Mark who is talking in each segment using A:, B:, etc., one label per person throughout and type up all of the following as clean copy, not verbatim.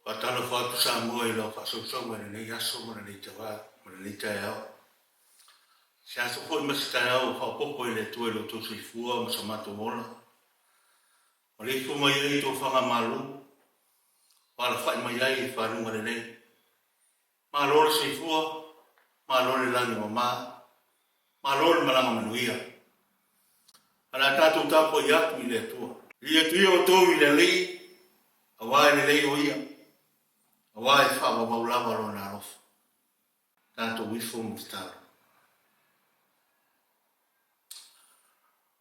A: Faatalofa atu Samoa i lau faasausauga i lenei aso ma lenei tava ma lenei taeao. Se aso foi ma se taeao ua faaopoopo e le Atua i lo outou soifua ma so matou ola. Maleifua mai ai i tofaga malu, ua alafai mai ai i faluga lelei. Malo le soifua, malo le lagi mama, malo le malaga manuia. A le a tatou tapuai atu i le Atua. Viia atu ia outou i le Alii, aua e lelei o Ia, aua e faavavau lava Lona alofa. Tatou ifo ma tatalo.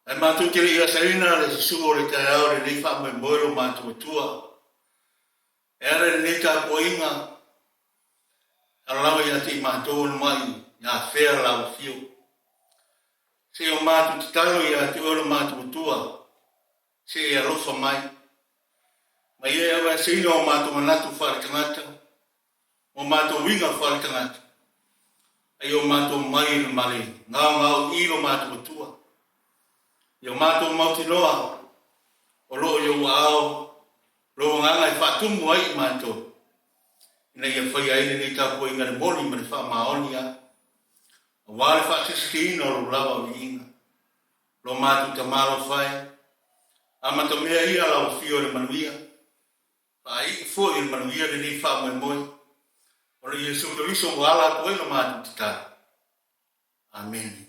A: Ae matou te le i asaina le susuu o le taeao i lenei faamoemoe lo matou Atua, e ala i lenei tapuaiga, ala lava ia te i matou ona mai afea lau afio. Se i o matou tatalo ia te oe lo matou Atua, se i e alofa mai. Ma ia e aveaseina o matou manatu faaletagata, ma o matou uiga faaletagata, a ia o matou mai i le male gaogao i lo matou Atua. Ia o matou mautinoa o lo o i ou aao lou agaga e faatumu ai i matou, ina ia faia ai lenei tapuaiga le moni ma le faamaoni a, aua le faasisikiina o lou lava viiga. Lo matou Tama alofa e, amatamea ia lau afio i le manuia, Faaiu foi i le manuia lenei faamoemoe o le Iesu Keriso ua ala atu ai lo matou tatalo. Amene.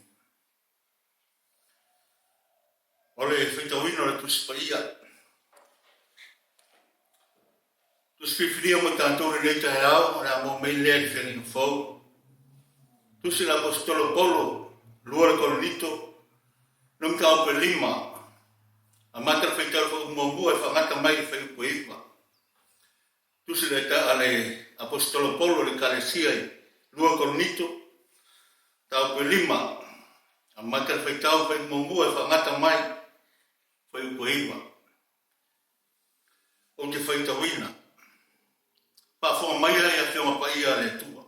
A: O le faitauina o le Tusi Paia. Tusi filifilia mo tatou lenei taeao, o le a maua mai lea i le Feagaiga Fou. Tusi le Aposetolo Paulo, 2 le Korinito, numita 5, Amata le faitau le fuaiupu muamua e faagata mai i le fuaiupu e 9. Tusi le a le Aposetolo Paulo i le Ekalesia i 2 Korinito, mataupu e 5. Amata le faitau le fuaiupu muamua e faagata mai i le fuaiupu e 9. Ou te faitauina. Faafofoga mai ai Afioga Paia a le Atua.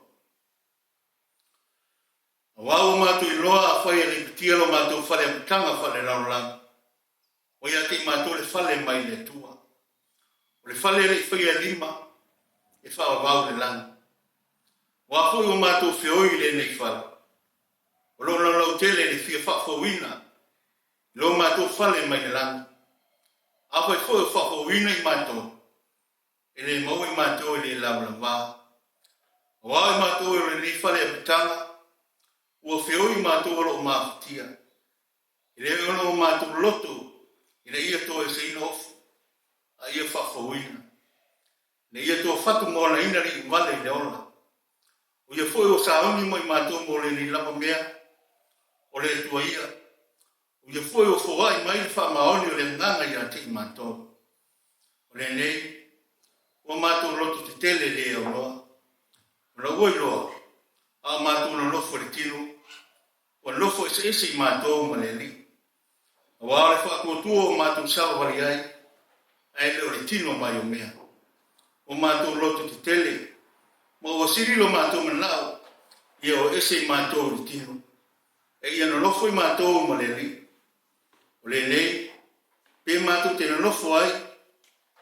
A: Aua ua matou iloa afai e lipitia lo matou fale amataga faalelalolagi, ua ia te i matou le fale mai le Atua. O le fale e le i faia e lima, e faavavau i le lagi. Aua foi ua matou feoi i lenei fale, o lo o laulautele le fia faafouina i lo matou fale mai le lagi. Afai foi o faafouina i matou, E le maua i matou e le lavalava. Aua o i matou e o lenei fale apitaga, ua feoi i matou o lo o mafatia. E le ono o matou loto ina ia toeseina ofu, a ia faafouina, ina ia toa fatumoanaina le iuvale i le ola. O ia foi ua sauni mo i matou mo lenei lava mea, o le Atua ia, O ia foi ua foai mai le faamaoni o le agaga ia te i matou. O lenei, ua matou loto tetele le aunoa. Ona ua iloa, a o matou nonofo i le tino, ua nofo eseese i matou ma le Alii. Aua o le faatuatua ua matou savavali ai, ae le o le tino mai o mea. Ua matou loto tetele, ma ua sili lo matou manao, ia o ese i matou i le tino. E ia nonofo i matou ma le Alii. O lenei, pe matou te nonofo ai,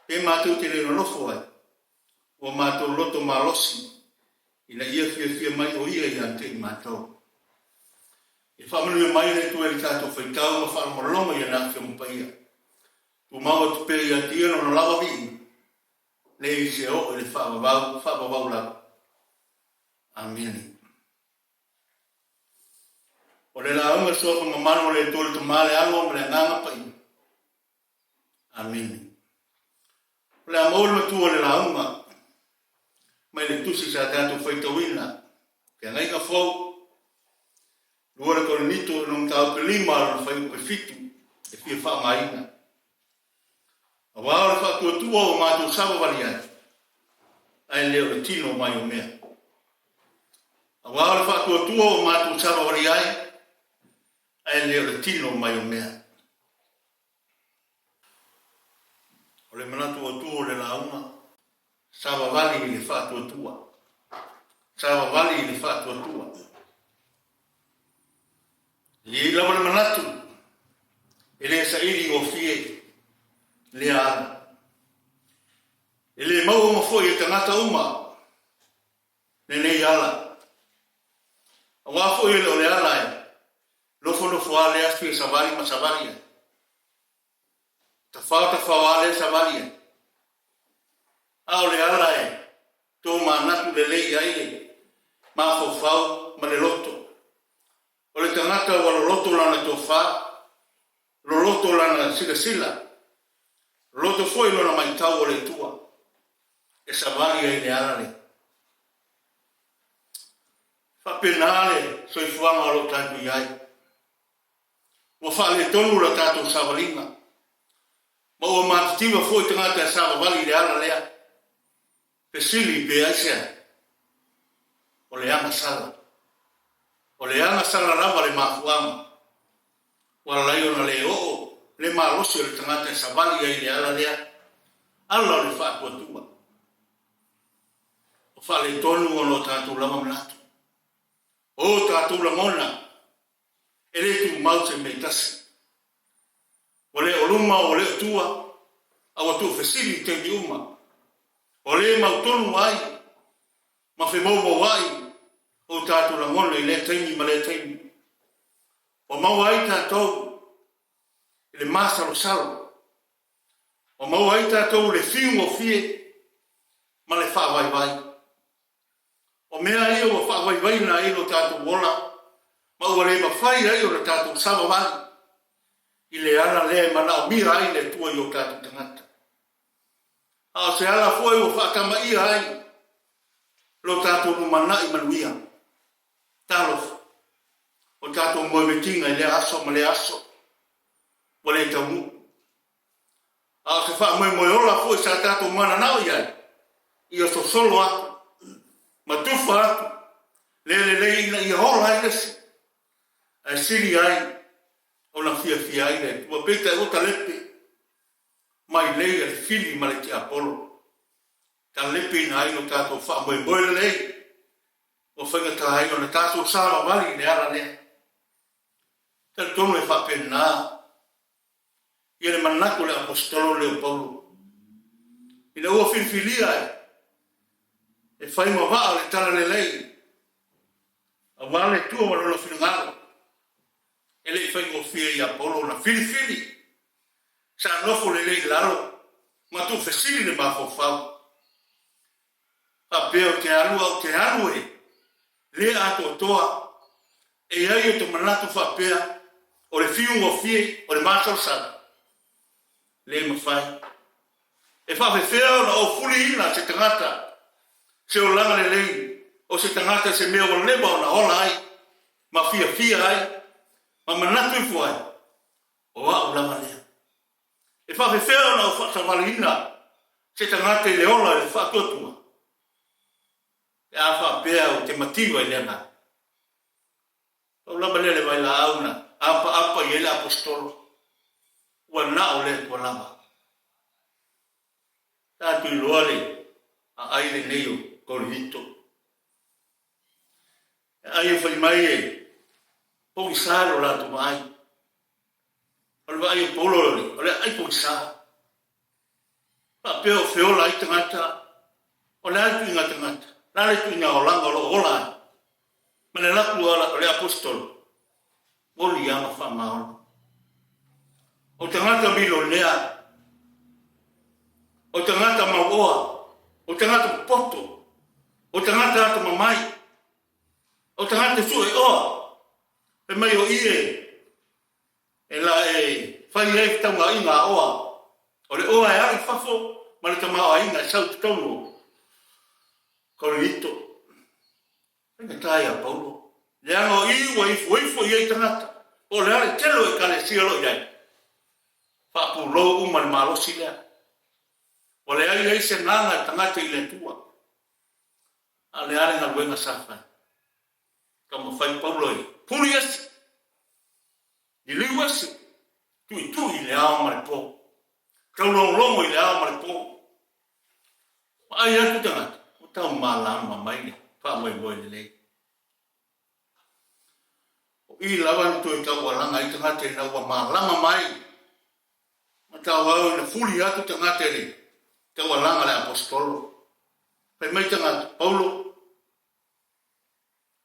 A: pe matou te le nonofo ai, ua matou loto malosi ina ia fiafia mai o Ia ia te i matou. E faamanuia mai le Atua i le tatou faitau ma faalogologo i ana Afioga Paia. Tumau atu pea ia te Ia Lona lava viiga, nei se oo i le faavavau, faavavau lava. Amene. O le lauga suafa mamalu o le Atua le Tama, le Alo ma le Agaga Paia. Amene. O le a maua le matua o le lauga mai le tusi sa tatou faitauina, Feagaiga Fou, 2 le Korinito, no mataupu 5 lona fuaiupu 7 e fia faaaogaina. Aua o le faatuatua ua matou savavali ai, ae le o le tino mai o mea. Aua o le faatuatua ua matou savavali ai, ae le o le tino mai o mea. O le manatu autu o le lauga, savavali i le faatuatua. Savavali i le faatuatua. E i ai lava le manatu, e le saili gofie lea ala. E le maua iloa uma foi e tagata uma lenei ala. Aua foi e le o le ala e nofonofo a lea fia savali ma savali ai. Tafao tafao a lea savali ai. A o le ala e tomanatu lelei ai le mafaufau ma le loto. O le tagata ua loloto lana tofa, loloto lana silasila, loloto foi lona maitau o le Atua e savali ai le ala lea. Faapena le soifuaga o lo o tatou i ai. Ua faaletonu la tatou savaliga, ma ua matitiva foi tagata e savavali i le ala lea. Fesili pe aisea? O le agasala. O le agasala lava le mafuaaga ua ala ai ona le oo le malosi o le tagata e savali ai i le ala lea, ala o le faatuatua. O faaletonu ona o tatou lava manatu, o tatou lagona, e le tumau se mea e tasi. Ua le o luma, ua le o tua, a ua tuufesili i taimi uma. Ua le mautonu ai ma femoumouai o tatou lagona i lea taimi ma lea taimi. Ua maua ai tatou i le masalosalo. Ua maua ai tatou i le fiugofie ma le faavaivai. O mea ia ua faavaivaiina ai lo tatou ola ma ua le mafai ai ona tatou savavali i le ala lea e manaomia ai le Atua i o tatou tagata. A o se ala foi ua faatamaia ai lo tatou lumanai manuia. Talofa, o tatou moemetiga i lea aso ma lea aso ua le taunuu. A o se faamoemoe ola foi sa tatou mananao i ai, ia sosolo atu ma tufa atu le lelei ina ia ola ai le isi, ae sili ai ona fiafia ai le Atua. Peitai ua talepe mailei a le fili ma le tiapolo, talepeina ai lo tatou faamoemoe lelei ua faigata ai ona tatou savavali i le ala lea. Talitonu e faapena ia le manatu o le Aposetolo lea o Paulo, ina ua filifilia e fai ma vaa o le talalelei aua le Atua ma lona finagalo, e le i faigofie ia Paulo ona filifili sa nofo lelei i lalo ma tuufesili le mafaufau. Faapea ou te alu a ou te alu e le atoatoa, e i ai o te manatu faapea o le fiugofie o le masalosalo, le mafai. E faafefea ona ou fuliina se tagata se olaga lelei o se tagata se mea ua leva ona ola ai ma fiafia ai ma manatu ifo ai, o au lava lea. E faafefea ona ou faasavaliina se tagata i le ola i le faatuatua, pe a faapea ou te mativa i le agaga? Pau lava lea le vailaau na apaapa i ai le Aposetolo, ua na o le Atua lava. Tatou iloa le aai lenei o Korinito. E ai e fai mai e pogisa lo latou vaai. O le vaai o Paulo o le aai pogisa. Faapea o feola ai tagata, o le a le tuiga tagata, o le a le tuiga olaga o lo o ola ai. Ma le lapu o le aposetolo, moli lava ma faamaoni. O tagata milionea, o tagata mauoa, o tagata popoto, o tagata atamamai, o tagata sueoa, fai mai o i e E la e fai ai fetaugaaiga a oa, o le oa e alu i fafo ma le tamaoaiga e sau i totonu o Korinito. Faigata ia Paulo, leaga o i ua ifoifo i ai tagata, po o le a le tele o ekalesia o lo o i ai. Faapulou uma le malosi lea. Ua leai ai se agaga i tagata i le Atua. A o le a le galuega sa fai? Taumafai Paulo e puli ese Liliu ese, tuitui i le ao ma le po. Taulogologo i le ao ma le po. Vaai atu tagata, ua tau malama mai le faamoemoe lelei. O i lava na toe taualaga ai tagata ina ua malama mai ma tauau ina fuli atu tagata i le taualaga a le aposetolo. Fai mai tagata, Paulo,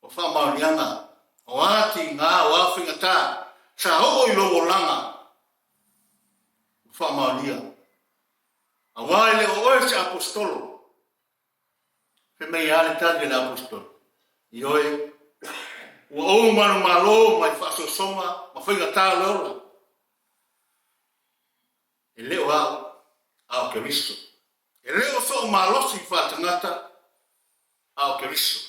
A: o faamaoniaga, o a tiga, o a faigata, sa oo i lou olaga, ua faamaonia. Aua e le o oe se Aposetolo. Fai mai a le tali a le Aposetolo, Ioe, ua ou manumalo mai faasoasoga ma faigata o le ola. E le o au, a o Keriso. E le o sou malosi faaletagata, a o Keriso.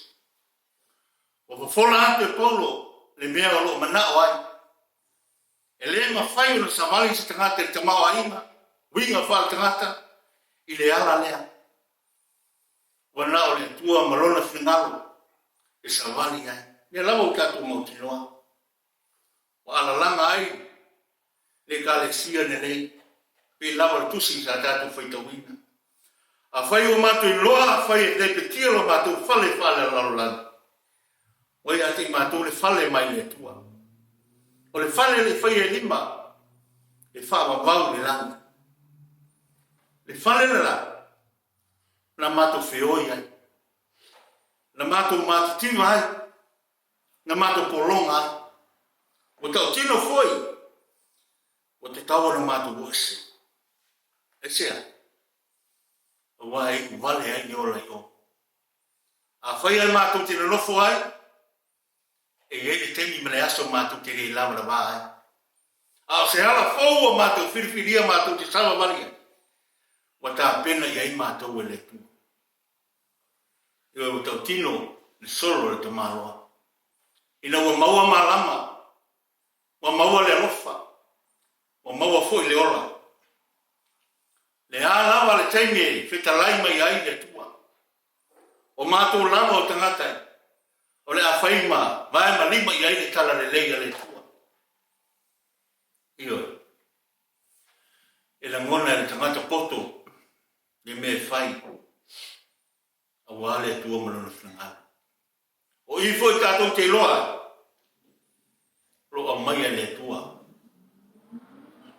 A: Ua fofola atu e Paulo le mea o lo o manao ai. E le mafai ona savali se tagata i le tamaoaiga, uiga faaletagata, i le ala lea. Ua na o le Atua ma Lona finagalo e savali ai. Mea lava ua tatou mautinoa. Ua alalaga ai le Ekalesia lenei, pei lava o le tusi sa tatou faitauina. Afai ua matou iloa, afai e lepetia lo matou fale faalelalolagi, ua ia te i matou le fale mai le Atua. O le fale le faia e lima, e faavavau le lagi. Le fale le la, na matou feoi ai, na matou matitiva ai, na matou pologa ai. Ua tautino foi, ua tatau ona matou o ese. Aisea? Aua e iu vale ai le ola i o. Afai ae matou te nonofo ai, e i ai le taimi ma le aso matou te le lavalava ai. A o se ala fou ua matou filifilia matou te savavali ai, ua tapena i ai matou e le Atua. Ioe, ua tautino le solo a le tamaloa. Ina ua maua malama, ua maua le alofa, ua maua foi le ola. Le a lava le taimi e fetalai mai ai le Atua, o matou lava o tagata o le a fai ma vae ma lima i ai le talalelei a le Atua. Ioe, e lagona e le tagata poto le mea e fai aua le Atua ma Lona finagalo. O i foi tatou te iloa ai, o lo o aumaia e le Atua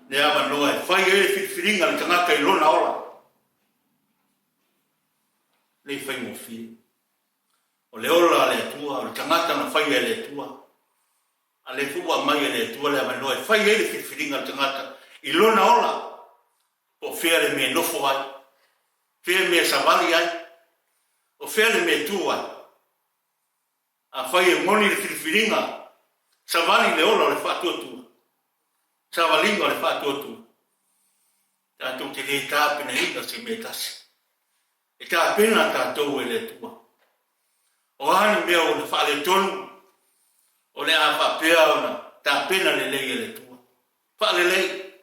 A: le avanoa e fai ai le filifiliga a le tagata i lona ola. Le faigofie. O le ola a le Atua, o le tagata na faia e le Atua, a lea foi ua aumai e le Atua le avanoa e fai ai le filifiliga a le tagata i lona ola, Po o fea le mea e nofo ai, fea le mea e savali ai, o fea le mea e tu ai. Afai e moni le filifiliga, savali le ola o le faatuatua, savaliga o le faatuatua, tatou te le tapenaina se mea e tasi. E tapena tatou e le Atua. O a ni mea ua na faaletonu, o le a faapea ona tapena lelei e le Atua. Faalelei.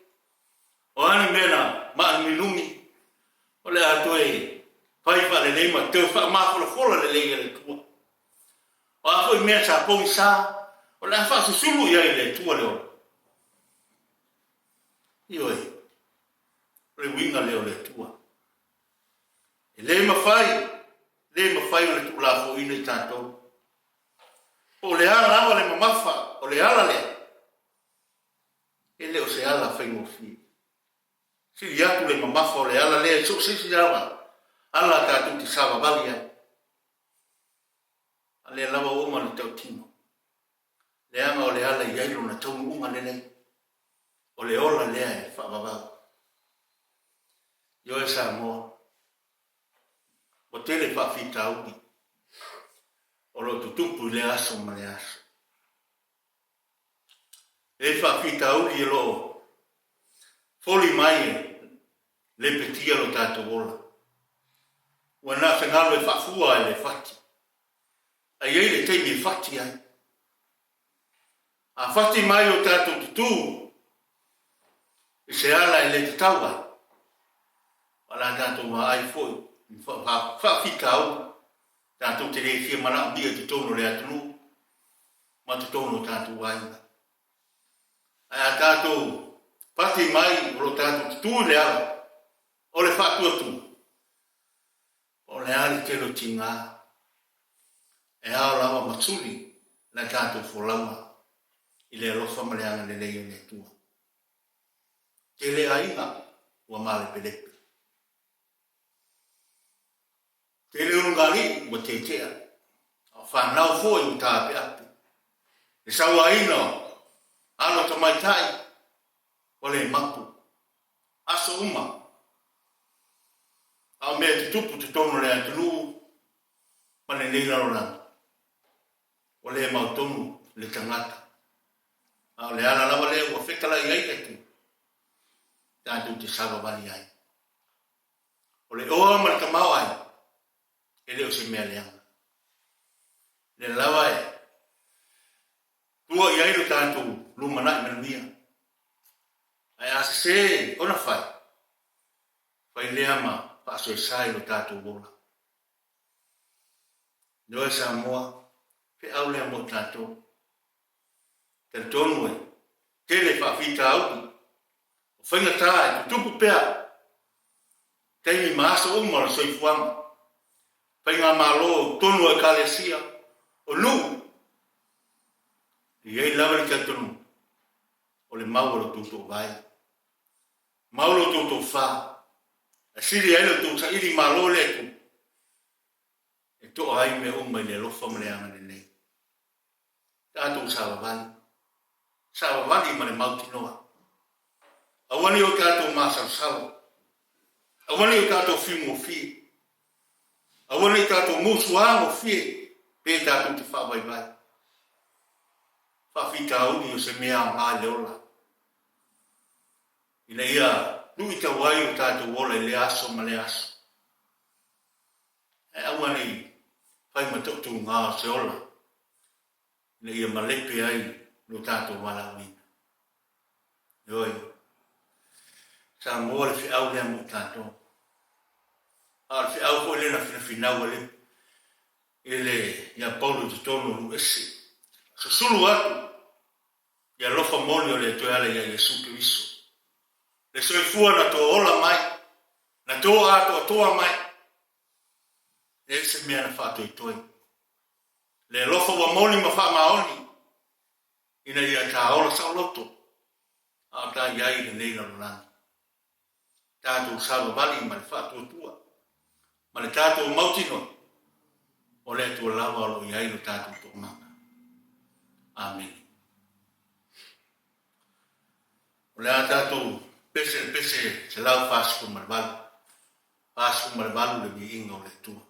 A: O a ni mea na maanuminumi, o le a toe fai faalelei ma toe faamafolafola lelei e le Atua. O a foi mea sa pogisa, o le a faasusulu i ai e le Atua le ola. Ioe, o le uiga lea o le Atua. E le mafai, le mafai ona tuulafoaiina i tatou. Po o le a lava le mamafa o le ala lea, E le o se ala faigofie. Sili atu le mamafa o le ala lea i so o se isi lava ala tatou te savavali ai. A lea lava ua uma ona tautino, leaga o le ala e i ai lona taunuuga lelei, o le ola lea e faavavau. Ioe Samoa, ua tele faafitauli o lo o tutupu i lea aso ma lea aso. E faafitauli o lo o foli mai e lepetia lo tatou ola. Ua na fegalo e faafua e le fati. A i ai le taimi e fati ai. A fati mai o tatou tutū i se ala e le tatau ai, o la tatou vaai foi i faafitauli tatou te le fia manaomia i totonu o le atunuu ma totonu o tatou aiga. Ae a tatou pati mai o lo tatou tutū i le ala o le faatuatua, o le a le tele o tiga e ao lava ma tuli la tatou folauga i le alofa ma le agalelei o le Atua. Tele aiga ua malepelepe. Tele ulugalii ua tetea, a o fanau foi ua taapeape. Le sauaina o alo tamaitai ua le mapu. Aso uma, a o mea e tutupu i totonu o le atunuu ma lenei lalolagi, ua le mautonu le tagata. A o le ala lava lea ua fetalai ai le Atua, tatou te savavali ai. O le oa ma le tamaoaiga, e le o se mea leaga. Lea lava e tua i ai lo tatou lumanai manuia. Ae a sese ona fai, fai lea ma faasoesa i lo tatou ola. Ioe Samoa, feau lea mo i tatou. Talitonu e tele faafitauli o faigata e tutupu pea taimi ma aso uma o le soifuaga, faigamalo i totonu o Ekalesia, o nuu, e i ai lava le talitonuga, o le mau a lo outou toovae, mau lo outou tofa, ae sili ai lo outou saili malo i le Atua, e toa ai mea uma i le alofa ma le agalelei. Tatou savavali, savavali ma le mautinoa. Aua ne i o tatou masalosalo, aua ne i o tatou fiu gofie, aua ne i tatou musuā gofie pe tatou te faavaivai. Faafitauli o se mea aoga i le ola, ina ia luitau ai o tatou ola i lea aso ma lea aso. Ae aua ne i fai ma toatuga o se ola ina ia malepe ai lo tatou valaauina. Ioe, Samoa le feau lea mo i tatou. A o le feau foi lea na finafinau ai le, le, ia Paulo i totonu o nuu ese. Susulu atu i alofa moni o le Atua e ala ia Iesu Keriso. Le soifua na to ola mai, na to atoatoa mai, e se mea na faatoetoe. Le alofa ua moni ma faamaoni, ina ia ta ola saoloto, a o ta i ai i lenei lalolagi. Tatou savavali ma le faatuatua, ma le tatou mautinoa, o le Atua lava o lo o i ai lo tatou toomaga. Amene. O le a tatou pese le pese 148, 48 le viiga o le Atua.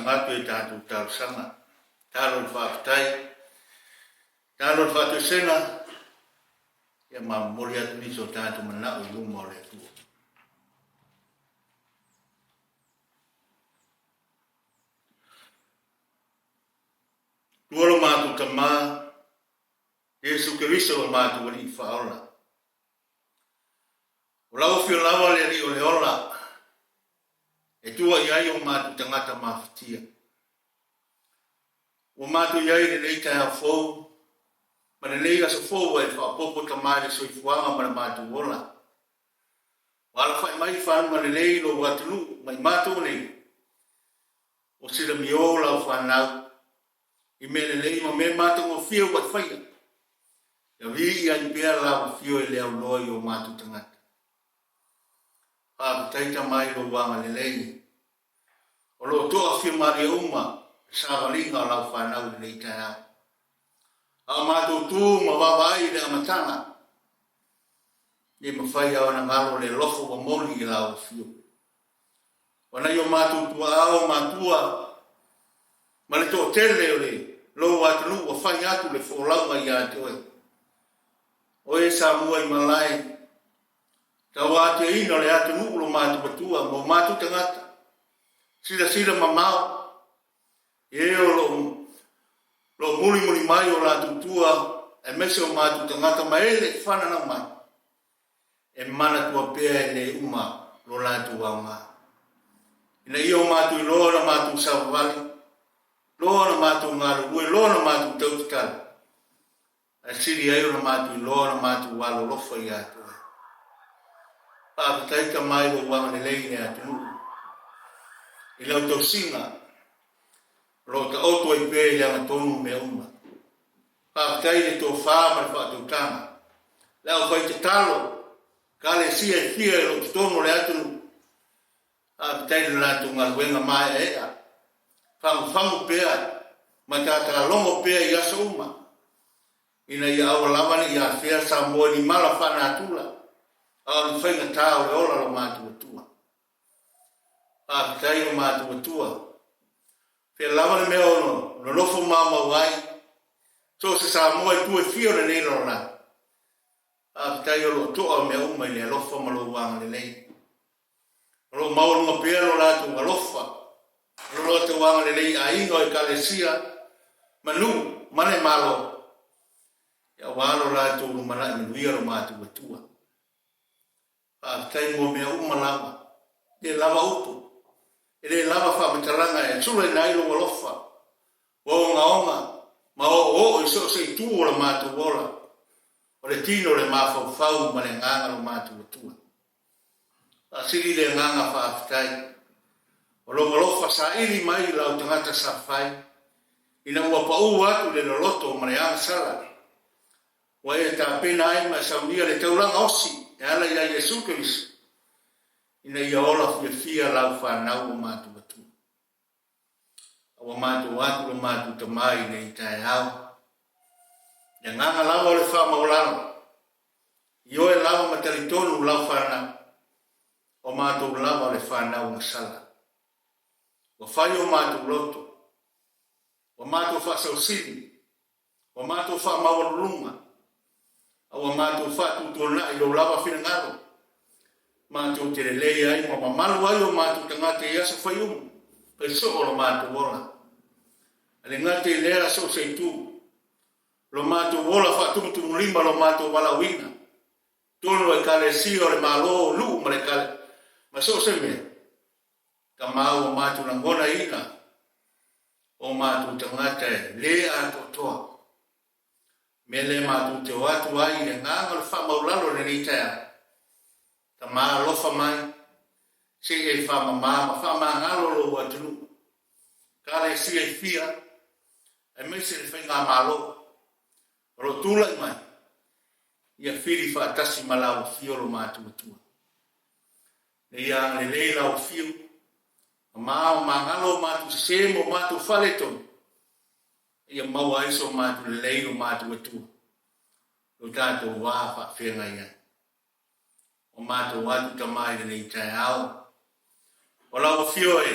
A: talosaga atu i tatou talosaga. Talo le faafetai, talo le faatoesega, ia ma momoli atu nisi o tatou manao i luma o le Atua. Tua lo matou Tama, Iesu Keriso lo matou Alii Faaola. O lau afio lava le Alii o le ola, e tua i ai o matou tagata mafatia. Ua matou i ai i lenei taeao fou, ma lenei aso fou ua e faaopoopo Tama i le soifuaga ma le matou ola. Ua alafai mai i faluga lelei i lou atunuu ma i matou nei, ua silamio lau fanau i mea lelei ma mea matagofie ua e faia. Ia viia ai pea lau afio e le auloa i o matou tagata. Faafetai Tama i lou agalelei. O lo o toafia malie uma le savaliga o lau fanau i lenei taeao. A o matou tu ma vaavaai i le amataga, le mafai lava ona galo le alofa ua moli i lau afio. O nai o matou tuaao matua ma le toatele o le lou atunuu ua fai atu le folauga ia te oe. O e Samua i malae, tauatiaina o le atunuu lo matou matua ma o matou tagata, silasila mamao, e o lo o mulimuli mai o latou tua, aemaise o matou tagata ma e le fananau mai, e manatua pea e le uma lo latou aoga. Ina ia o matou iloa ona matou savavali, loa ona matou galulue, loa ona matou tautatala, ae sili ai ona matou iloa ona matou alolofa ia te oe. Faafetai Tama i lou agalelei i le atunuu, i lau tausiga, o lo o taoto ai pea i le agatonu mea uma. Faafetai i le tofa ma le faatautaga, le aufai tatalo, Ekalesia e fia i lo o totonu o le atunuu. Faafetai i le latou galuega maeaea, fagufagu pea ma tatalogo pea i aso uma, ina ia aua lava ne i afea Samoa i ni mala faanatura, a o ni faigata o le ola lo matou Atua. Faafetai lo matou Atua. Fea lava le mea o nonofo maumau ai, so o se Samoa i tu e fia o lenei lalolagi. Faafetai o lo o toa mea uma i le alofa ma lou agalelei. O lo o maualuga pea lo latou alofa, lo latou agalelei i aiga o Ekalesia ma nuu ma le Malo, aua lo latou lumanai manuia lo matou Atua. Faafetai mo mea uma lava. E le lava upu, e le lava faamatalaga e sulaina ai lou alofa, ua ogaoga ma oooo i so o se itu o le matou ola, o le tino, le mafaufau ma le agaga lo matou Atua. Faasili le agaga faafetai o lou alofa saili mai i lau tagata sa fai, ina ua pau atu le loloto ma le agasala, ua e tapena ai ma e saunia le taulaga osi e ala iā Iesu Keriso, ina ia ola fiafia lau fanau ua matou Atua. A ua matou atu lo matou Tama i lenei taeao, le agaga lava o le faamaualalo, Ioe lava ma talitonu lau fanau, o matou lava o le fanau agasala. Ua fai o matou loto, ua matou faasausili, ua matou faamaualuluga, a ua matou faatuatuanai i lou lava finagalo, matou te lelei ai ma mamalu ai o matou tagata i aso fai uma, fai soo o lo matou ola. A le gata i lea, so o se itu, Lo matou ola faatumutumulima lo matou valaauina, tonu o Ekalesia o le Malo o nuu ma le ma so o se mea, Tama ua matou lagonaina o matou tagata e le atoatoa. Mea lea matou te o atu ai i le agaga o le faamaulalo i lenei taeao. Tama alofa mai, se i e faamama ma faamagalo lou atunuu. Ekalesia e fia, aemaise le faigamalo o lo o tulai mai, ia fili faatasi ma lau afio lo matou Atua. Ina ia agalelei lau afio, mama o magalo o matou sese ma o matou faaletonu, ia maua ai so matou lelei lo matou Atua, lo tatou va faafeagai ai. O matou atu Tama i lenei taeao. O lau afio e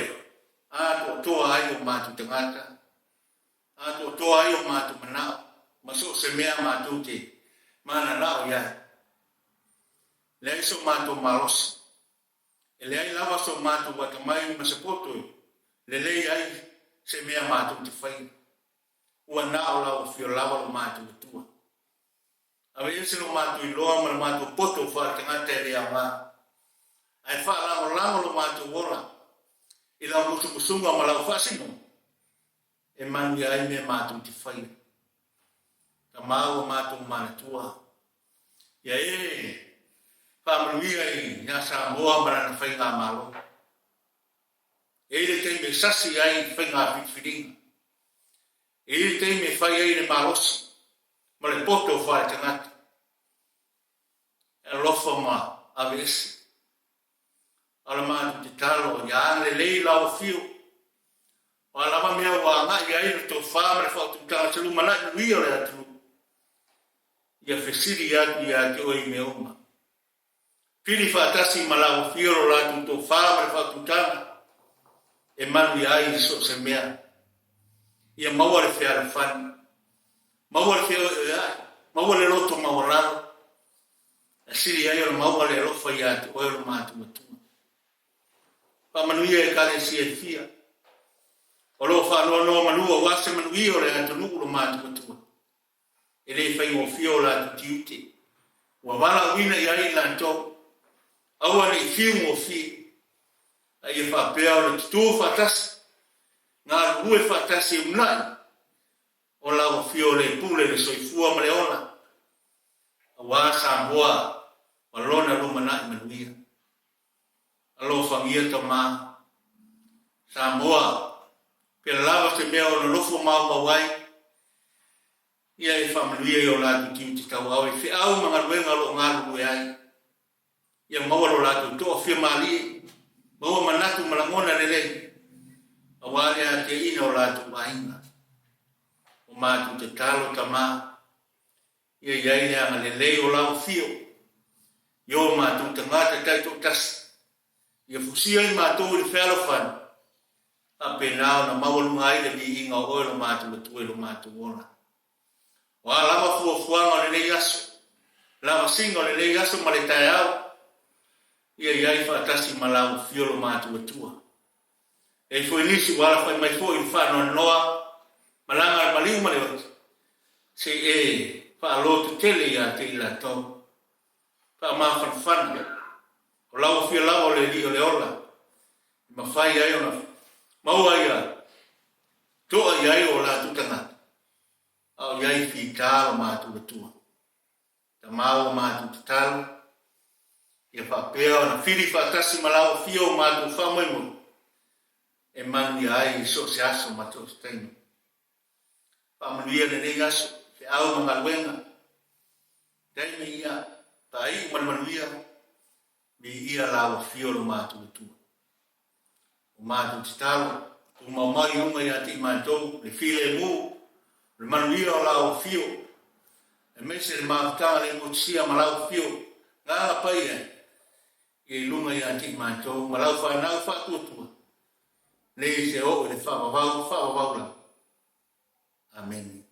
A: Atoatoa ai o matou tagata, atoatoa ai o matou manao, ma so o se mea matou te mananao i ai. Leai so matou malosi, e leai lava so matou atamai ma se poto e lelei ai se mea matou te faia. Ua na o lau afio lava lo matou Atua. Aveese lo matou iloa ma le matou poto faaletagata e le aoga, ae faalagolago lo matou ola i lau musumusuga ma lau faasinoga, e manuia ai mea matou te faia. Tama ua matou manatua, ia e faamanuia ia Samoa ma lana faigamalo. E i ai le taimi e sasi ai i faiga filifiliga. E i ai le taimi e fai ai le malosi ma le poto faaletagata. E alofa ma aveese. A o le matou tatalo, ia agalelei lau afio. O a lava mea ua agai i ai le tofa ma le faautautaga se lumanai manuia o le atunuu, ia fesili atu ia te oe i mea uma. Pili faatasi ma lau afio lo latou tofa ma le faautautaga e manuia ai i so o se mea. Ia maua le fealofani, maua le feoeoea'i, maua le loto maualalo, e sili ai ona maua le alofa ia te oe o lo matou Atua. Faamanuia i Ekalesia e fia, o lo o faanoanoa manu aua se manuia o le atunuu lo matou Atua. E le faigofie o latou tiute, ua valaauina i ai i latou, aua ne i fiu gofie, a ia faapea ona tutū faatasi, galulue faatasi e uunai o lau afio o le pule le soifua ma le ola, aua Samoa ma lona lumanai manuia. Alofagia Tama, Samoa, pea lava se mea o nonofo maumau ai, ia e faamanuia i o latou tiute tauau i feau ma galuega o lo o galulue ai. Ia maua lo latou toafia malie, maua manatu ma lagona lelei, aua le atiaina o latou aiga. O matou tatalo, Tama, ia i ai le agalelei o lau afio i o matou tagata taitoatasi, ia fusia i matou i le fealofani, faapena ona maualuga ai le viiga o oe lo matou Atua i lo matou ola. O a lava fuafuaga o lenei aso, lavasiga o lenei aso ma le taeao, ia i ai faatasi ma lau afio lo matou Atua. E i ai foi nisi ua alafai mai foi i le faanoanoa, malaga a le maliu ma le oti, se i e faalototele ia te i latou. Faamafanafana, o lau afio lava o le Alii o le ola, e mafai ai ona maua ia toa i ai o latou tagata, a o i ai fita lo matou Atua. Tama ua matou tatalo, ia faapea ona fili faatasi ma lau afio o matou faamoemoe, e manuia ai i so o se aso ma so o se taimi. Faamanuia lenei aso, feau ma galuega, taimi ia faaiu ma le manuia, viia lau afio lo matou Atua. O matou tatalo, tumau mai i luga ia te i matou le filemu, o le manuia o lau afio, aemaise le mafutaga le motusia ma lau afio, Agaga Paia, ia i luga ia te i matou ma lau fanau faatuatua, nei se oo i le faavavau faavavau lava. Amene.